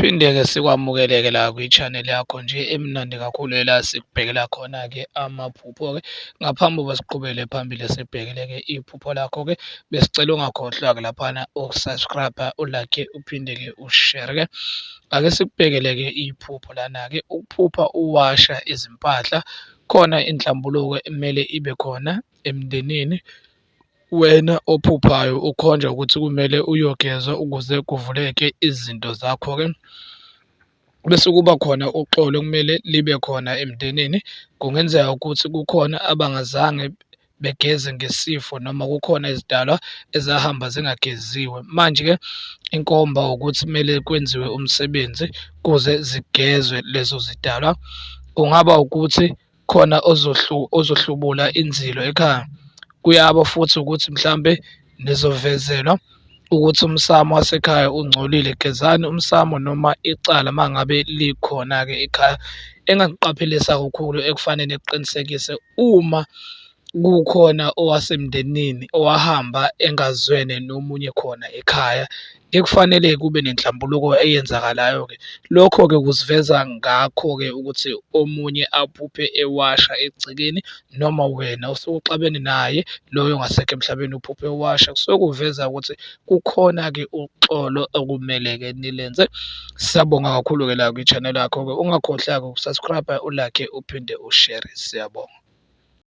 Siphinde-ke sikwamukeleke la kwi-channel yakho nje emnandi kakhulu la sikubhekela khona-ke amaphupho-ke. Ngaphambi kokuba siqhubele phambili sibhekele-ke iphupho lakho-ke, besicela ungakhohlwa-ke laphana uku-subscribe-a, ulakhe uphinde-ke ushere-ke. Ake sikubhekele-ke iphupho lana-ke, ukuphupha uwasha izimpahla. Khona inhlambuluko ekumele ibe khona emndenini. Wena ophuphayo ukhonjwa ukuthi kumele uyogeza ukuze kuvuleke izinto zakho-ke. Bese kuba khona uxolo okumele libe khona emndenini. Kungenzeka ukuthi kukhona abangazange begeze ngesifo noma kukhona izidalwa ezahamba zingageziwe. Manje-ke inkomba ukuthi kumele kwenziwe umsebenzi kuze zigezwe lezo zidalwa. Kungaba ukuthi khona ozohlubula inzilo ekhaya. Kuyaba futhi ukuthi mhlambe nizovezelwa ukuthi umsamo wasekhaya ungcolile. Gezani umsamo noma icala uma ngabe likhona-ke ekhaya. Engakuqaphelisa kakhulu ekufanele kuqinisekise uma kukhona owasemndenini owahamba engazwene nomunye khona ekhaya, kufanele kube nenhlambuluko eyenzakalayo-ke. Lokho-ke kusiveza ngakho-ke ukuthi omunye aphuphe ewasha egcekeni noma wena usuke uxabene naye loyo ongasekho emhlabeni uphuphe ewasha. Kusuke kuveza ukuthi kukhona-ke uxolo okumele-ke nilenze. Siyabonga kakhulu-ke la kwi-channel yakho-ke. Ungakhohlwa-ke uku-subscribe-a, ulakhe uphinde ushere. Siyabonga.